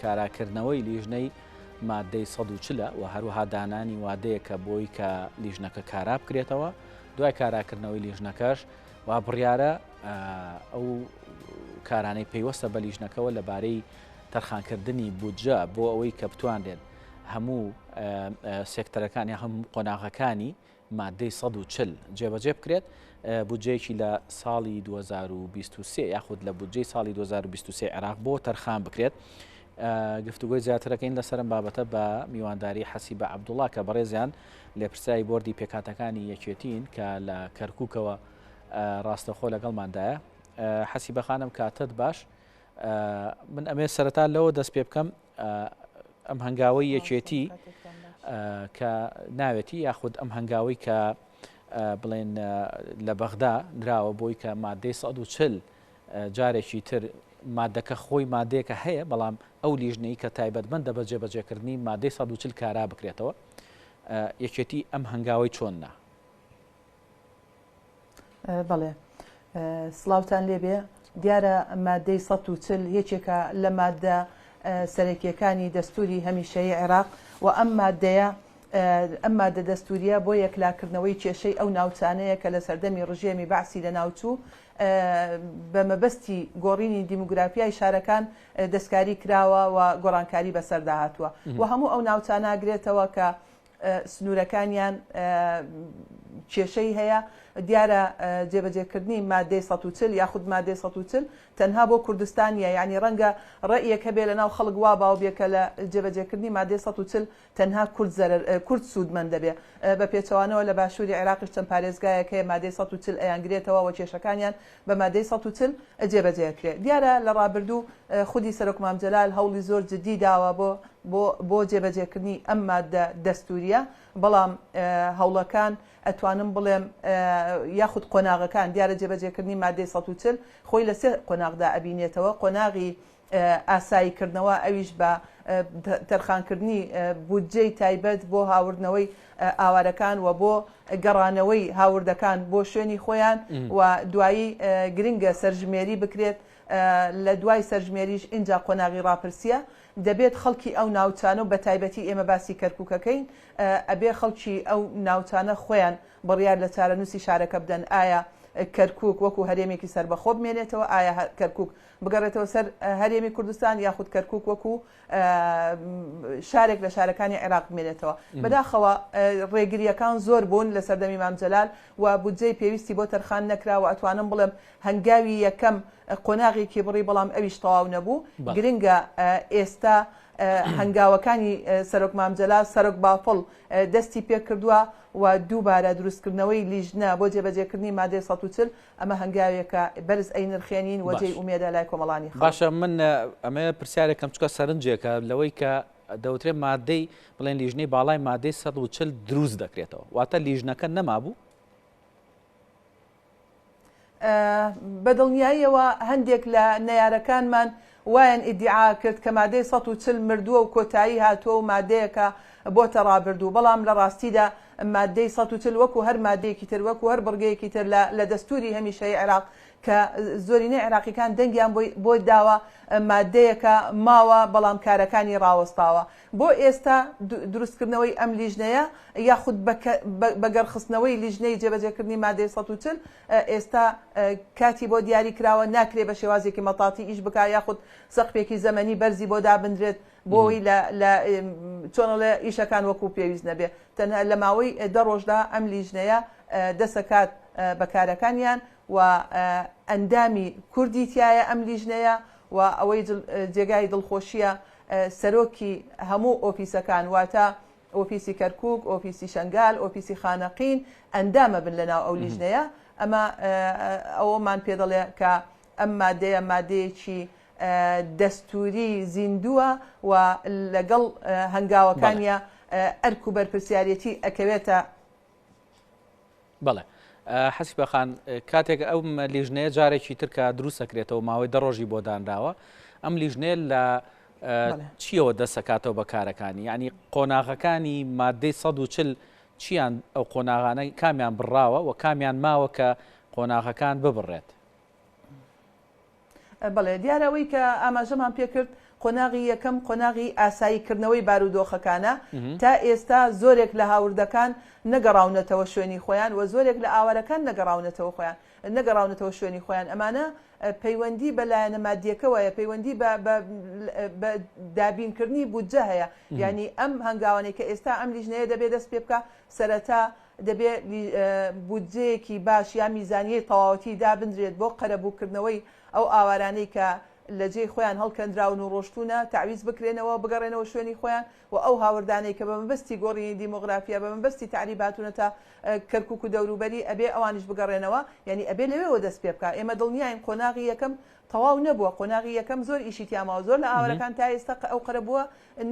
کاراکردنەوەی لیژنەی مادەی 140 و هەروەها دانانی وادەیەکە بۆی کە لیژنەکە کارا بکرێتەوە دوای کاراکردنەوەی لیژنەکەش وا بڕیارە ئەو کارانەی پەیوەستە بە لیژنەکەوە لەبارەی تەرخانکردنی بودجە بۆ ئەوەی کە بتوانرێت هەموو سێکتەرەکان یا هەموو قۆناغەکانی مادەی 140 جێبەجێ بکرێت بودجەیەکی لە ساڵی 2023 یاخود لە بودجەی ساڵی 2023 عێراق بۆ تەرخان بکرێت. گفتوگۆی زیاترەکەین لەسەرم بابەتە بە میوانداری حەسیبە عەبدوڵا کە بەڕێزیان لێپرسراوی بۆردی پێکهاتەکانی یەکێتین کە لە کەرکووکەوە ڕاستەخۆ لەگەڵماندایە. حەسیبە خانم کاتت باش. من ئەمێ سەرەتا لەوە دەست پێ بکەم ئەم هەنگاوەی یەکێتی کە ناوێتی یاخود ئەم هەنگاوەی کە بڵێن لە بەغدا نراوە بۆی کە مادەی 140 جارێکی تر مادەکە خۆی مادەیەکە هەیە بەڵام ئەو لیژنەی کە تایبەتمەندە بە جێبەجێکردنی مادەی 140 کارا بکرێتەوە یەکێتی ئەم هەنگاوەی چۆن نا؟ بەڵێ سڵاوتان لێبێ دیارە مادەی 140 یەکێکە لە مادە سەرەکیەکانی دەستوری هەمیشەیی عێراق و ئەم مادەیە ئەم مادە دەستوریە بۆ یەکلاکردنەوەی کێشەی ئەو ناوچانەیە کە لە سەردەمی ڕژێمی بەعسی لەناوچوو بە مەبەستی گۆڕینی دیموگرافیای شارەکان دەستکاری کراوە و گۆڕانکاری بەسەردا هاتووە و هەموو ئەو ناوچانە ئەگرێتەوە کە سنوورەکانیان کێشەی هەیە. دیارە جێبەجێکردنی مادەی 140 یاخود مادەی 140 تەنها بۆ کوردستان نییە، یانی ڕەنگە ڕەئیەک هەبێ لەناو خەڵک وا باو بێ کە لە جێبەجێکردنی مادەی 140 تەنها کورد زەرەر کورد سوودمەند دەبێ. بە پێچەوانەوە لە باشووری عێراقیش چەند پارێزگایەک هەیە مادەی 140 ئەیانگرێتەوە و کێشەکانیان بە مادەی 140 جێبەجێ ئەکرێ. دیارە لە ڕابردوو خودی سەرۆک مام جەلال هەوڵی زۆر جدی داوە بۆ بۆ بۆ جێبەجێکردنی ئەم مادە دەستوورییە، بەڵام هەوڵەکان ئەتوانم بڵێم یاخود قۆناغەکان، دیارە جێبەجێکردنی مادەی 140 خۆی لە سێ قۆناغدا ئەبینێتەوە، قۆناغی ئاسایی کردنەوە ئەویش بە تەرخانکردنی بودجەی تایبەت بۆ هاوردنەوەی ئاوارەکان و بۆ گەڕانەوەی هاوردەکان بۆ شوێنی خۆیان و دوایی گرنگە سەرژمێری بکرێت لە دوای سەرژمێریش ئینجا قۆناغی ڕاپرسیە دەبێت خەڵکی ئەو ناوچانە و بەتایبەتی ئێمە باسی کەرکوکەکەین ئەبێ خەڵکی ئەو ناوچانە خۆیان بڕیار لە چارەنووسی شارەکە بدەن ئایا کەرکوک وەکو هەرێمێکی سەربەخۆ بمێنێتەوە ئایا کەرکوک بگەڕێتەوە سەر هەرێمی کوردستان یاخود کەرکوک وەکو شارێک لە شارەکانی عێراق بمێنێتەوە. بەداخەوە ڕێگرییەکان زۆر بوون لە سەردەمی مام جەلال و بودجەی پێویستی بۆ تەرخان نەکرا و ئەتوانم بڵێم هەنگاوی یەکەم قۆناغێکی بڕی بەڵام ئەویش تەواو نەبوو. گرنگە ئێستا هەنگاوەکانی سەرۆک مام جەلال، سەرۆک بافڵ دەستی پێکردووە و دووبارە دروستکردنەوەی لیژنە بۆ جێبەجێکردنی مادەی 140 ئەمە هەنگاوێکە بەرز ئەینرخێنین و جێی ئومێدە لای کۆمەڵانی خەڵک. باشە من ئەمەیە پرسیارێکم چکە سەرنجێکە لەوەی کە دەوترێت مادەی بڵێن لیژنەی باڵای مادەی 140 دروست دەکرێتەوە واتە لیژنەکە نەمابوو؟ بە دڵنیاییەوە هەندێک لە نەیارەکانمان وایان ئیدیعا کرد کە مادەی 140 مردووە و کۆتایی هاتووە و مادەیەکە بۆتە ڕابردوو، بەڵام لە ڕاستیدا ماددەی 140 وەکو هەر ماددەیەکی تر، وەکو هەر بڕگەیەکی تر لە لە دەستووری هەمیشەیی عێراق کە زۆرینەی عێراقیکان دەنگیان بۆی بۆ داوە، ماددەیەکە ماوە بەڵام کارەکانی ڕاوەستاوە. بۆ ئێستا دروستکردنەوەی ئەم لیژنەیە یاخود بەگەڕخستنەوەی لیژنەی جێبەجێکردنی مادەی 140 ئێستا کاتی بۆ دیاری کراوە، ناکرێ بە شێوازێکی مەتاتی ئیش بکا یاخود سەقفێکی زەمەنی بەرزی بۆ دابنرێت بۆی لە لە چۆن ئەڵێ ئیشەکان وەکو پێویست نەبێ. تەنها لە ماوەی دە ڕۆژدا ئەم لیژنەیە دەسەکات بە کارەکانیان و ئەندامی کوردی تیایە ئەم لیژنەیە و ئەوەی جێگای دڵخۆشیە سەرۆکی هەموو ئۆفیسەکان واتە ئۆفیسی کەرکوک، ئۆفیسی شەنگال، ئۆفیسی خانەقین ئەندامە بن لەناو ئەو لیژنەیە، ئەمە ئەوەمان پێ دەڵێ کە ئەم مادەیە مادەیەکی دەستووری زیندووە و لەگەڵ هەنگاوەکانیا ئەرک و بەرپرسیارێتی ئەکەوێتە بەڵێ حەسیبە خان کاتێک ئەو لیژنەیە جارێکی تر کە دروست ئەکرێتەوە ماوەی دە ڕۆژی بۆ دانراوە ئەم لیژنەیە لە چیەوە دەسەکاتەوە بە کارەکانی یعنی قۆناغەکانی مادەی 140 چیان ئەو قۆناغانە کامیان بڕاوە و کامیان ماوە کە قۆناغەکان ببڕێت؟ بەڵێ دیارە ئەوەی کە ئاماژەمان پێکرد. قۆناغی یەکەم قۆناغی ئاسایی کردنەوەی بارودۆخەکانە، تا ئێستا زۆرێک لە هاوردەکان نەگەڕاونەتەوە شوێنی خۆیان و زۆرێک لە ئاوارەکان نەگەڕاونەتەوە خۆیان نەگەڕاونەتەوە شوێنی خۆیان ئەمانە پەیوەندی بە لایەنە مادیەکەوەیە پەیوەندی بە بە بە دابینکردنی بودجە هەیە یانی ئەم هەنگاوانەی کە ئێستا ئەم لیژنەیە دەبێ دەست پێ بکا سەرەتا دەبێ بودجەیەکی باش یا میزانیەی تەواوەتی دابنرێت بۆ قەرەبووکردنەوەی ئەو ئاوارانەی کە لە جێی خۆیان هەڵکەندراون و ڕۆشتوونە، تەعویز بکرێنەوە، بگەڕێنەوە شوێنی خۆیان و ئەو هاوردانەی کە بە مەبەستی گۆڕینی دیمۆغرافیا، بە مەبەستی تەعریب هاتوونەتە کەرکووک و دەوروبەری، ئەبێ ئەوانیش بگەڕێنەوە. یانی ئەبێ لەوێوە دەست پێ بکا. ئێمە دڵنیاین قۆناغی یەکەم تەواو نەبووە، قۆناغی یەکەم زۆر ئیشی تیا ماوە، زۆر لە ئاوارەکان تا ئێستا ئەو قەرەبووە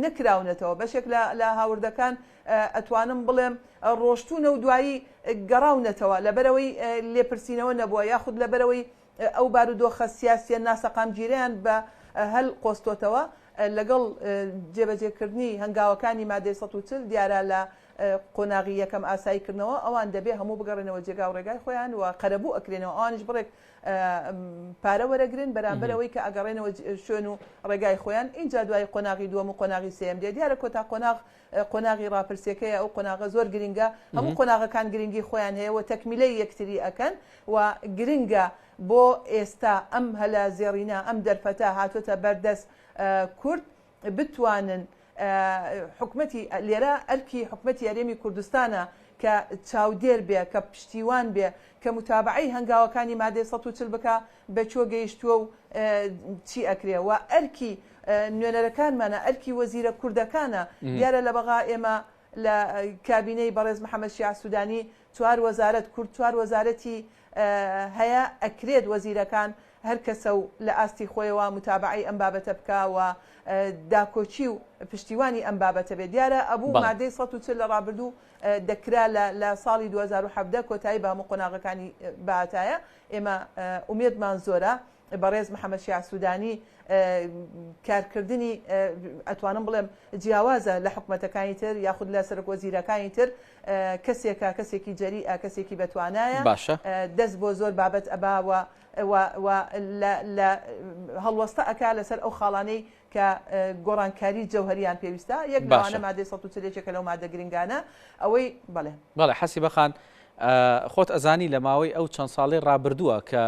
نەکراونەتەوە، بەشێک لە لە هاوردەکان ئەتوانم بڵێم ڕۆشتوونە و دوایی گەڕاونەتەوە لەبەرئەوەی لێپرسینەوە نەبووە یاخود لەبەرئەوەی ئەو بارودۆخە سیاسیە ناسەقامگیرەیان بە هەل قۆستۆتەوە، لەگەڵ جێبەجێکردنی هەنگاوەکانی مادەی 140 دیارە لە قۆناغی یەکەم ئاسایی کردنەوە ئەوان دەبێ هەموو بگەڕێنەوە جێگا و ڕێگای خۆیان و قەرەبوو ئەکرێنەوە ئەوانیش بڕێک پارە وەرەگرن بەرامبەر ئەوەی کە ئەگەڕێنەوە شوێن و ڕێگای خۆیان ئینجا دوای قۆناغی دووەم و قۆناغی سێیەم دێ دیارە کۆتا قۆناغ قۆناغی ڕاپرسیەکەیە ئەو قۆناغە زۆر گرنگە هەموو قۆناغەکان گرنگی خۆیان هەیە و تەکمیلەی یەکتری ئەکەن و گرنگە بۆ ئێستا ئەم هەلە زێڕینە ئەم دەرفەتە هاتۆتە بەردەست کورد بتوانن حکومەتی لێرە ئەرکی حکومەتی هەرێمی کوردستانە کە چاودێر بێ کە پشتیوان بێ کە متابەعەی هەنگاوەکانی مادەی 140 بکا بە کوێ گەیشتووە و چی ئەکرێ و ئەرکی نوێنەرەکانمانە، ئەرکی وەزیرە کوردەکانە، دیارە لە بەغا ئێمە لە کابینەی بەڕێز محەمەد شیاع سودانی چوار وەزارەت کورد چوار وەزارەتی هەیە، ئەکرێت وەزیرەکان هەر کەسە و لە ئاستی خۆیەوە متابەعەی ئەم بابەتە بکا و داکۆکی و پشتیوانی ئەم بابەتە بێت. دیارە ئەبوو مادەی 140 لە ڕابردوو دەکرا لە ساڵی 2017 کۆتایی بە هەموو قۆناغەکانی بهاتایە، ئێمە ئومێدمان زۆرە بەڕێز محەمەد شیاع سودانی کارکردنی ئەتوانم بڵێم جیاوازە لە حکومەتەکانی تر یاخود لە سەرۆک وەزیرەکانی تر کەسێکە کەسێکی جەریئە کەسێکی بەتوانایە باشە دەست بۆ زۆر بابەت ئەبا و و لە هەڵوەستە ئەکا لەسەر ئەو خاڵانەی کە گۆڕانکاری جەوهەریان پێویستە یەک لەوانە مادەی 140 یەکێکە لەو مادە گرنگانە ئەوەی بەڵێ. بەڵێ حەسیبە خان خۆت ئەزانی لە ماوەی ئەو چەند ساڵەی ڕابردووە کە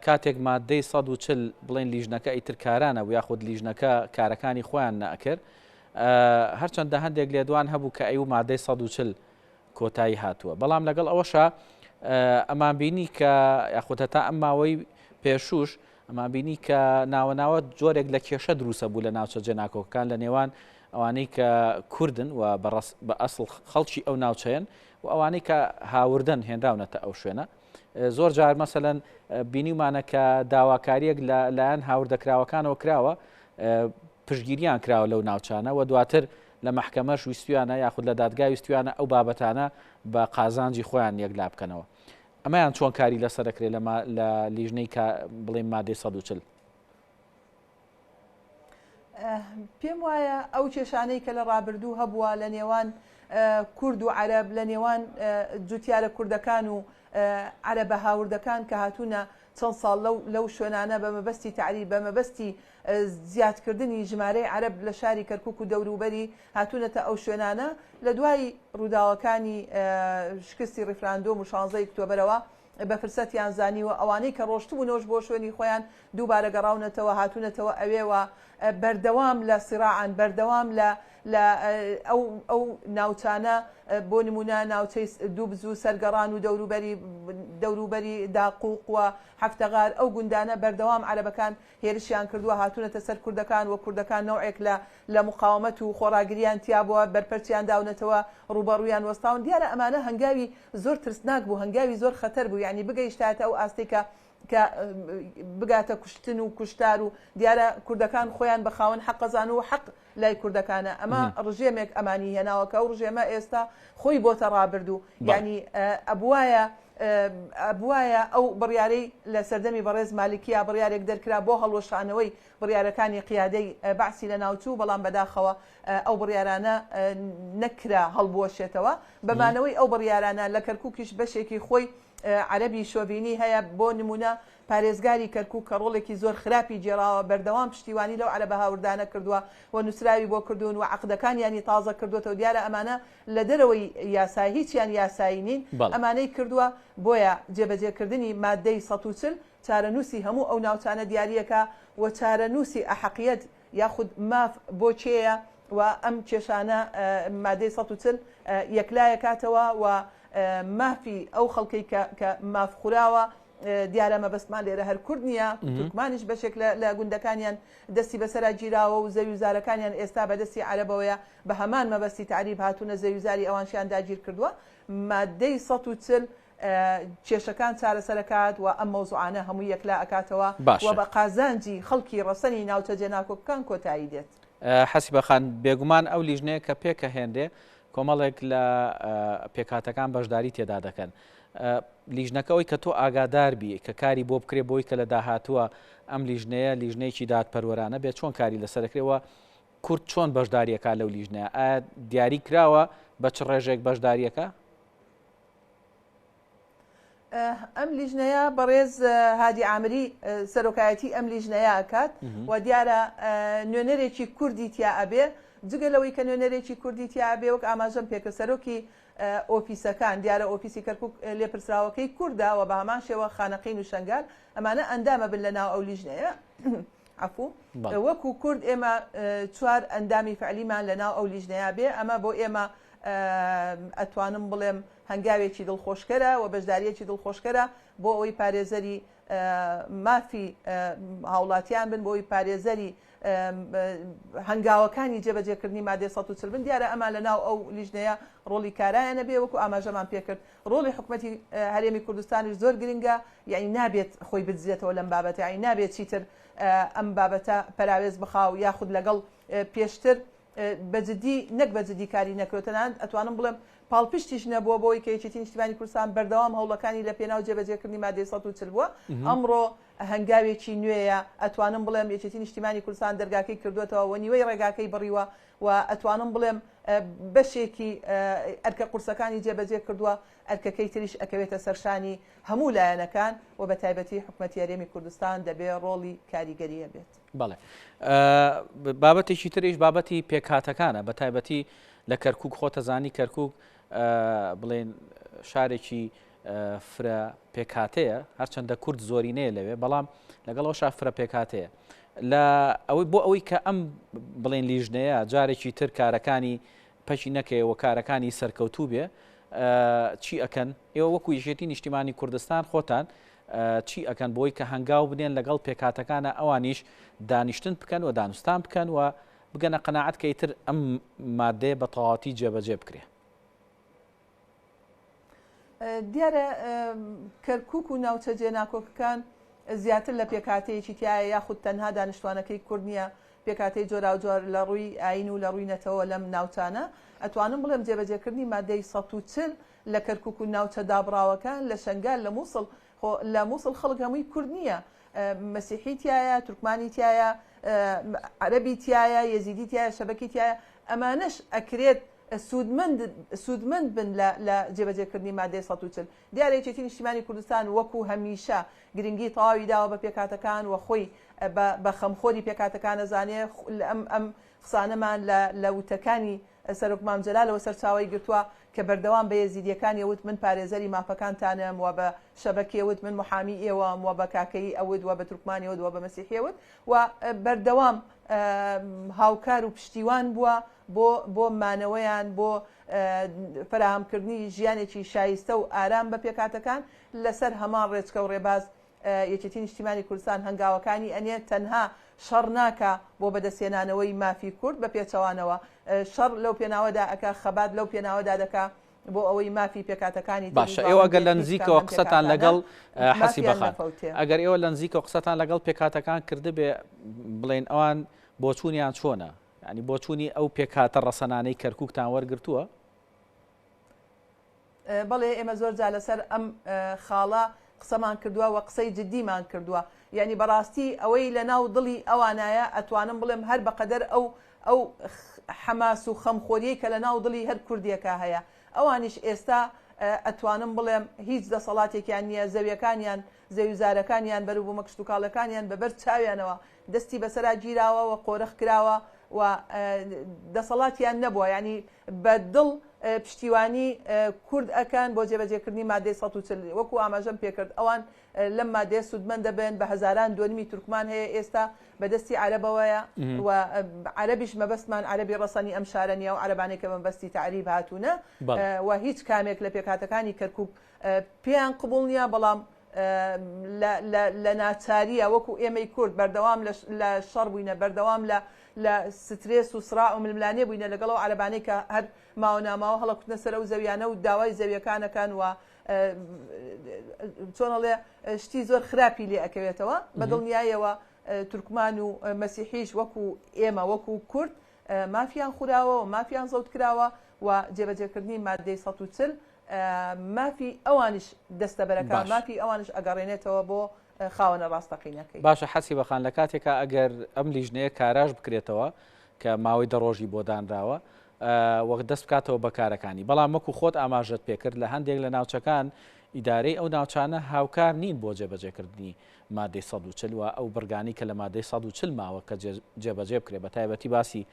کاتێک ماددەی 140 بڵێن لیژنەکە ئیتر کارا نەبوو یاخود لیژنەکە کارەکانی خۆیان نەئەکرد هەرچەندە هەندێک لێدوان هەبوو کە ئەیو مادەی 140 کۆتایی هاتووە بەڵام لەگەڵ ئەوەشا ئەمان بینی کە یاخود هەتا ئەم ماوەی پێشوش ئەمان بینی کە ناوە ناوە جۆرێک لە کێشە دروسە بوو لە ناوچە جێناکۆکەکان لە نێوان ئەوانەی کە کوردن و بە ئەسڵ خەڵکی ئەو ناوچەیەن و ئەوانەی کە هاوردن هێنراونەتە ئەو شوێنە زۆر جار مەسەلەن بینیومانە کە داواکاریەک لە لایەن هاوردەکراوەکانەوە کراوە پشگیریان کراوە لەو ناوچانە و دواتر لە مەحکەمەش ویستویانە یاخود لە دادگا ویستویانە ئەو بابەتانە بە قازانجی خۆیان یەکلا بکەنەوە. ئەمەیان چۆن کاری لەسەر دەکرێت لە لیژنەی بڵێین مادەی 140؟ پێم وایە ئەو کێشانەی کە لە ڕابردوو هەبووە لە نێوان کورد و عەرەب، لە نێوان جوتیارە کوردەکان و عەرەبە هاوردەکان کە هاتوونە چەند ساڵ لەو شوێنانە بە مەبەستی تەعریب، بە مەبەستی زیادکردنی ژمارەی عەرەب لە شاری کەرکوک و دەوروبەری هاتوونەتە ئەو شوێنانە، لە دوای ڕووداوەکانی شکستی ڕیفراندۆم و شانزەی ئۆکتۆبەرەوە بە فرسەتیان زانیوە، ئەوانەی کە ڕۆشتبوونەوەش بۆ شوێنی خۆیان دووبارە گەڕاونەتەوە هاتوونەتەوە ئەوێ و بەردەوام لە سیراعن، بەردەوام لە لە ئەو ئەو ناوچانە بۆ نموونە ناوچەی دووبز و سەرگەڕان و دەوروبەری دەوروبەری داقوق و حەفتەغار ئەو گوندانە بەردەوام عەرەبەکان هێرشیان کردووە هاتوونەتە سەر کوردەکان و کوردەکان نەوعێک لە لە موقاومەت و خۆڕاگریان تیا بووە بەرپەرچیان داونەتەوە ڕووبەڕوویان وەستاون دیارە ئەمانە هەنگاوی زۆر ترسناک بوو هەنگاوی زۆر خەتەر بوو یانی بگەیشتایەتە ئەو ئاستەی کە کە بگاتە کوشتن و کوشتار و دیارە کوردەکان خۆیان بە خاوەن حەق ئەزانن و حەق لای کوردەکانە ئەمە ڕژێمێک ئەمانی هێناوە کە ئەو ڕژێمە ئێستا خۆی بۆتە ڕابردوو یانی ئەبوایە ئەبوایە ئەو بڕیارەی لە سەردەمی بەڕێز مالکیا بڕیارێک دەرکرا بۆ هەڵوەشانەوەی بڕیارەکانی قیادەی بەعسی لەناوچوو بەڵام بەداخەوە ئەو بڕیارانە نەکرا هەڵبوەشێتەوە بە مانەوەی ئەو بڕیارانە لە کەرکوکیش بەشێکی خۆی عەرەبی شۆڤینی هەیە بۆ نمونە. پارێزگاری کەرکوک کە ڕۆڵێکی زۆر خراپی گێڕاوە بەردەوام پشتیوانی لەو عەرەبە هاوردانە کردووە و نوسراوی بۆ کردوون و عەقدەکانیانی تازە کردووەتەوە دیارە ئەمانە لە دەرەوەی یاسا هیچیان یاسایی نین ئەمانەی کردووە بۆیە جێبەجێکردنی ماددەی 140 چارەنووسی هەموو ئەو ناوچانە دیاریەکا و چارەنووسی ئەحەقیەت یاخود ماف بۆ کێیە و ئەم کێشانە مادەی 140 یەکلایەکاتەوە و مافی ئەو خەڵکەی کە کە ماف خوراوە دیارە مەبەستمان لێرە هەر کورد نییە تورکمانیش بەشێک لە گوندەکانیان دەستی بەسەرا گیراوە و زەوی و زارەکانیان ئێستا بەدەستی عەرەبەوەیە بە هەمان مەبەستی تەعریب هاتوونە زەوی و زاری ئەوانشیان داگیر کردووە مادەی 140 کێشەکان چارەسەر ئەکات و ئەم مەوزوعانە هەمووی یەکلا ئەکاتەوە و باشە. بە قازانجی خەڵکی ڕەسەنی ناوچە جێناکۆکەکان کۆتایی دێت. حەسیبە خان، بێگومان ئەو لیژنەیە کە پێکئەهێنرێ کۆمەڵێک لە پێکهاتەکان بەشداری تێدا دەکەن. لیژنەکە ئەوی کە تۆ ئاگادار بی کە کاری بۆ بکرێ بۆی کە لە داهاتووە ئەم لیژنەیە لیژنەیەکی دادپەروەرانە بێت چۆن کاری لەسەر دەکرێ و کورد چۆن بەشداری ئەکا لەو لیژنەیە؟ ئایا دیاری کراوە بە چ ڕێژەیەک بەشداری ئەکا؟ ئەم لیژنەیە بەڕێز هادی عامری سەرۆکایەتی ئەم لیژنەیە ئەکات و دیارە نوێنەرێکی کوردی تیا ئەبێ جگە لەوەی کە نوێنەرێکی کوردی تیا ئەبێ وەک ئاماژەم پێکرد سەرۆکی ئۆفیسەکان دیارە ئۆفیسی کەرکک لێپرسراوەکەی کوردە و بە هەمان شێوە خانەقین و شەنگال ئەمانە ئەندامە بن لە ناو ئەو لیژنەیە عەفو وەکو کورد ئێمە چوار ئەندامی فعلیمان لە ناو ئەو لیژنەیە بێ ئەمە بۆ ئێمە ئەتوانم بڵێم هەنگاوێکی دڵخۆشکەرە و بەشداریەکی دڵخۆشکەرە بۆ ئەوەی پارێزەری مافی هاوڵاتیان بن بۆ ئەوەی پارێزەری هەنگاوەکانی جێبەجێکردنی مادەی 140 بن دیارە ئەمان لە ناو ئەو لیژنەیە ڕۆڵی کارایانە بێ وەکو ئاماژەمان پێکرد ڕۆڵی حکومەتی هەرێمی کوردستانیش زۆر گرنگە یعنی نابێت خۆی بدزێتەوە لەم بابەتە یعنی نابێت چیتر ئەم بابەتە پەراوێز بخا و یاخود لەگەڵ پێشتر بە جدی نەک بە جدی کاری نەکرد تەنانەت ئەتوانم بڵێم پاڵپشتیش نەبووە بۆی کە یەکێتی نیشتیمانی کوردستان بەردەوام هەوڵەکانی لە پێناو جێبەجێکردنی مادەی 140 بووە ئەمڕۆ هەنگاوێکی نوێیە ئەتوانم بڵێم یەکێتی نیشتیمانی کوردستان دەرگاکەی کردوێتەوە و نیوەی ڕێگاکەی بڕیوە و ئەتوانم بڵێم بەشێکی ئەرکە قورسەکانی جێبەجێ کردووە ئەرکەکەی تریش ئەکەوێتە سەرشانی هەموو لایەنەکان و بە تایبەتی حکومەتی هەرێمی کوردستان دەبێ ڕۆڵی کاریگەری هەبێت. بەڵێ بابەتێکی تریش بابەتی پێکهاتەکانە بە تایبەتی لە کەرکک خۆتەزانی کەرکک بڵێن شارێکی فرە پێکهاتەیە هەرچەندە کورد زۆرینەیە لەوێ بەڵام لەگەڵ ئەو شار فرە پێکهاتەیە لە ئەوەی بۆ ئەوەی کە ئەم بڵێن لیژنەیە جارێکی تر کارەکانی پەکی نەکەیەوە کارەکانی سەرکەوتوو بێ چی ئەکەن ئێوە وەکو یەکێتی نیشتیمانی کوردستان خۆتان چی ئەکەن بۆی کە هەنگاو بنێن لەگەڵ پێکهاتەکانە ئەوانیش دانیشتن بکەن و دانوستان بکەن و بگەنە قەناعەت کە ئیتر ئەم مادەیە بە تەواوەتی جێبەجێ بکرێ؟ دیارە کەرکوک و ناوچە جێناکۆکەکان زیاتر لە پێکهاتەیەکی تیایە یاخود تەنها دانیشتوانەکەی کورد نییە، پێکهاتەی جۆراوجۆر لە ڕووی ئایین و لە ڕووی نەتەوە لەم ناوچانە، ئەتوانم بڵێم جێبەجێکردنی مادەی 140 لە کەرکوک و ناوچە دابڕاوەکان لە شەنگال لە موسڵ، خۆ لە موسڵ خەڵک هەمووی کورد نییە، مەسیحی تیایە، تورکمانی تیایە، عەرەبی تیایە، یەزیدی تیایە، شەبەکی تیایە، ئەمانەش ئەکرێت سوودمەند سوودمەند بن لە لە جێبەجێکردنی مادەی 140. دیارە یەکێتی نیشتیمانی کوردستان وەکو هەمیشە گرنگی تەواوی داوە بە پێکهاتەکان و خۆی بە بە خەمخۆری پێکهاتەکان ئەزانێ، ئەم ئەم قسانەمان لە لە وتەکانی سەرۆک مام جەلالەوە سەرچاوەی گرتووە کە بەردەوام بە یەزیدیەکانی ئەوت من پارێزەری مافەکانتانم و بە شەبەکی ئەوت من محامی ئێوەم و بە کاکەیی ئەوت و بە تورکمانی ئەوت و بە مەسیحی ئەوت و بەردەوام هاوکار و پشتیوان بووە بۆ بۆ مانەوەیان بۆ فەراهەمکردنی ژیانێکی شایستە و ئارام بە پێکهاتەکان لەسەر هەمان ڕێچکە و ڕێباز یەکێتی نیشتیمانی کوردستان هەنگاوەکانی ئەنێ تەنها شەڕ ناکا بۆ بەدەستهێنانەوەی مافی کورد بە پێچەوانەوە شەڕ لەو پێناوەدا ئەکا خەبات لەو پێناوەدا دەکا بۆ ئەوەی مافی پێکهاتەکانی تریش باشە ئێوە باڵند ئەگەر بێت لە هیچ کام نزیکەوە لەم قسەتان پێکهاتانە لەگەڵ حەسیبە مافیان خان نەفەوتێ. ئەگەر ئێوە لە نزیکەوە قسەتان لەگەڵ پێکهاتەکان کردبێ بڵێن ئەوان بۆچوونیان چۆنە؟ یانی بۆچوونی ئەو پێکهاتە ڕەسەنانەی کەرکووکتان وەرگرتووە؟ بەڵێ ئێمە زۆر جار لەسەر ئەم خاڵە قسەمان کردووە و قسەی جدیمان کردووە یعنی بەڕاستی ئەوەی لە ناو دڵی ئەوانایە ئەتوانم بڵێم هەر بەقەدەر ئەو ئەو حەماس و خەمخۆریەی کە لە ناو دڵی هەر کوردێکا هەیە ئەوانیش ئێستا ئەتوانم بڵێم هیچ دەسەڵاتێکیان نییە زەویەکانیان زەویوزارەکانیان، بەروبوومە کشتوکاڵەکانیان بە بەر چاویانەوە دەستی بەسەرا گیراوە و قۆرخ کراوە و دەسەڵاتیان نەبووە یانی بە دڵ پشتیوانی کورد ئەکەن بۆ جێبەجێکردنی مادەی 140 وەکو ئاماژەم پێکرد ئەوان لەم مادەیە سوودمەند دەبن بە هەزاران دۆنمی تورکمان هەیە ئێستا بە دەستی عەرەبەوەیە و عەرەبیش مەبەستمان عەرەبی ڕەسەنی ئەم شارە نییە و عەرەبانەی کە مەبەستی تەعریب هاتوونە و هیچ کامێک لە پێکهاتەکانی کەرکوک پێیان قبوڵ نییە بەڵام لە ناچاریە وەکو ئێمەی کورد بەردەوام لە شەڕ بووینە بەردەوام لە لە سترێس و سڕا و ململانێ بووینە لەگەڵ ئەو عەرەبانەی کە هەر ماوە ناماوە هەڵەکوتنە سەر ئەو زەویانە و داوای زەویەکانەکەن و چۆن ئەڵێ شتی زۆر خراپی لێ ئەکەوێتەوە بە دڵنیایەوە تورکمان و مەسیحیش وەکو ئێمە وەکو کورد مافیان خوراوە و مافیان زەوت کراوە و جێبەجێکردنی مادەی 140 مافی ئەوانیش دەستەبەرەکە مافی ئەوانش ئەگەڕێنێتەوە بۆ خاوەنە ڕاستەقینەکەی. باشە حەسیبە خان لە کاتێکا ئەگەر ئەم لیژنەیە کاراش بکرێتەوە کە ماوەی دە ڕۆژی بۆ دانراوە وەک دەست بکاتەوە بە کارەکانی بەڵام وەکو خۆت ئاماژەت پێکرد لە هەندێک لە ناوچەکان ئیدارەی ئەو ناوچانە هاوکار نین بۆ جێبەجێکردنی مادەی 140 و ئەو بڕگانی کە لە مادەی 140 ماوە کە جێبەجێ بکرێت بە تایبەتی باسی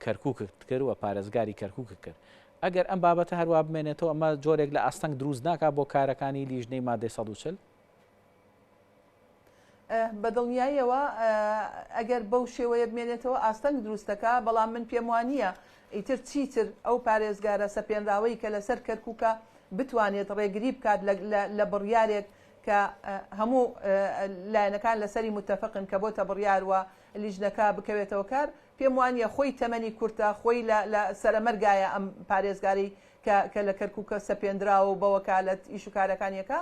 کەرکووکت کرد و پارێزگاری کەرکووکت کرد ئەگەر ئەم بابەتە هەروا بمێنێتەوە ئەمە جۆرێک لە ئاستەنگ دروست ناکات بۆ کارەکانی لیژنەی مادەی 140؟ بە دڵنیاییەوە ئەگەر بەو شێوەیە بمێنێتەوە ئاستەنگ دروست دەکا، بەڵام من پێم وانییە ئیتر چیتر ئەو پارێزگارە سەپێنراوەی کە لەسەر کەرکوکە بتوانێت ڕێگری بکات لە بڕیارێک کە هەموو لایەنەکان لەسەری متەفقن کە بۆتە بڕیار و لیژنەکە بکەوێتەوە کار، پێم وانییە خۆی تەمەنی کورتە خۆی لە سەرەمەرگایە ئەم پارێزگارەی کە کە لە کەرکوکە سەپێندراوە و بە وەکالەت ئیش و کارەکانی ئەکا،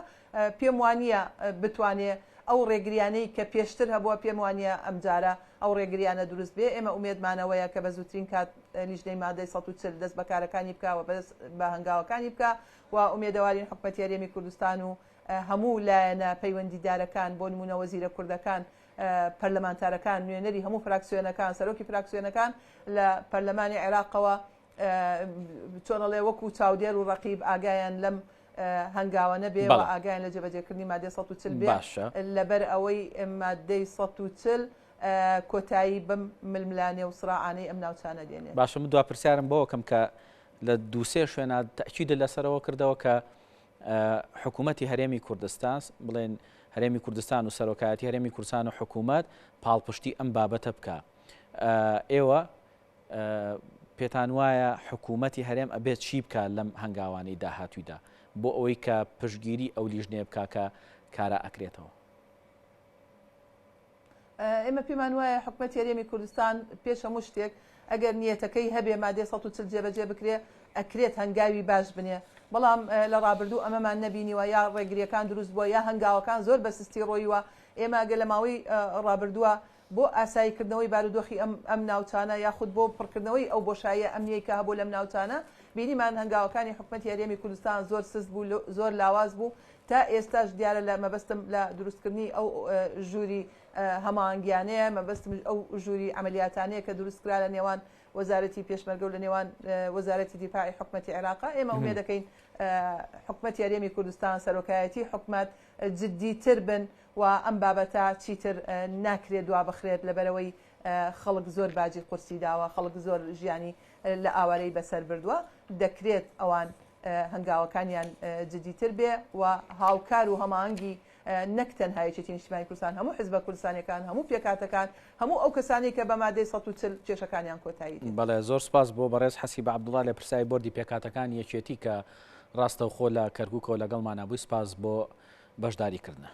پێم وانییە بتوانێ ئەو ڕێگریانەی کە پێشتر هەبووە پێم وانییە ئەمجارە ئەو ڕێگریانە دروست بێ، ئێمە ئومێدمان ئەوەیە کە بە زووترین کات لیژنەی مادەی 140 دەست بە کارەکانی بکا و دەست بە هەنگاوەکانی بکا و ئومێدەوارین حکومەتی هەرێمی کوردستان و هەموو لایەنە پەیوەندیدارەکان بۆ نموونە وەزیرە کوردەکان پەرلەمانتارەکان نوێنەری هەموو فراکسیۆنەکان سەرۆکی فراکسیۆنەکان لە پەرلەمانی عێراقەوە چۆن ئەڵێ وەکو چاودێر و ڕەقیب ئاگایان لەم هەنگاوە نەبێ و ئاگایان لە جێبەجێکردنی مادەی 140 بێ لەبەر ئەوەی مادەی 140 کۆتایی بەم ململانێ و سڕاعانەی ئەم ناوچانە دێنێت. باشە من دوا پرسیارم بۆ کەم کە لە دووسێ شوێنە تەئکیدت لەسەرەوە کردەوە کە حکوومەتی هەرێمی کوردستان بڵێن هەرێمی کوردستان و سەرۆکایەتی هەرێمی کوردستان و حکوومەت پاڵپشتی ئەم بابەتە بکە ئێوە پێتان وایە حکوومەتی هەرێم ئەبێت چی بکات لەم هەنگاوانەی داهاتوویدا بۆ ئەوەی کە پشتگیری ئەو لیژنەیە بکا کە کارا ئەکرێتەوە؟ ئێمە پێمان وایە حکومەتی هەرێمی کوردستان پێش هەموو شتێک ئەگەر نیەتەکەی هەبێ مادەی 140 جێبەجێ بکرێ ئەکرێت هەنگاوی باش بنێ بەڵام لە ڕابردوو ئەمەمان نەبینیوە یا ڕێگریەکان دروست بووە یا هەنگاوەکان زۆر بە سستی ڕۆیوە ئێمە ئەگەر لە ماوەی ڕابردووە بۆ ئاساییکردنەوەی بارودۆخی ئەم ئەم ناوچانە یاخود بۆ پڕکردنەوەی ئەو بۆشاییە ئەمنییەی کە هەبوو لەم ناوچانە، بینیمان هەنگاوەکانی حکومەتی هەرێمی کوردستان زۆر سست بوو، زۆر لاواز بوو، تا ئێستاش دیارە لە مەبەستم لە دروستکردنی ئەو ژووری هەماهەنگیانەیە، مەبەستم ئەو ژووری عەمەلیاتانەیە کە دروستکرا لە نێوان وەزارەتی پێشمەرگە و لە نێوان وەزارەتی دیفاعی حکومەتی عێراقا، ئێمە ئومێد دەکەین حکومەتی هەرێمی کوردستان، سەرۆکایەتی حکومەت جدیتر بن و ئەم بابەتە چیتر ناکرێت دوابخرێت لەبەرئەوەی خەڵک زۆر باجی قورسی داوە، خەڵک زۆر ژیانی لە ئاوارەی بەسەر بردووە، دەکرێت ئەوان هەنگاوەکانیان جدیتر بێ و هاوکار و هەماهەنگی نەک تەنها یەکێتی نیشتیمانی کوردستان هەموو حزبە کوردستانیەکان هەموو پێکهاتەکان هەموو ئەو کەسانەی کە بە مادەی 140 کێشەکانیان کۆتایی دێت. بەڵێ زۆر سپاس بۆ بەڕێز حەسیبە عەبدوڵا لێپرسراوی بۆردی پێکهاتەکانی یەکێتی کە ڕاستەوخۆ لە کەرکوکەوە لەگەڵمانا بووی سپاس بۆ بەشداری کردنە.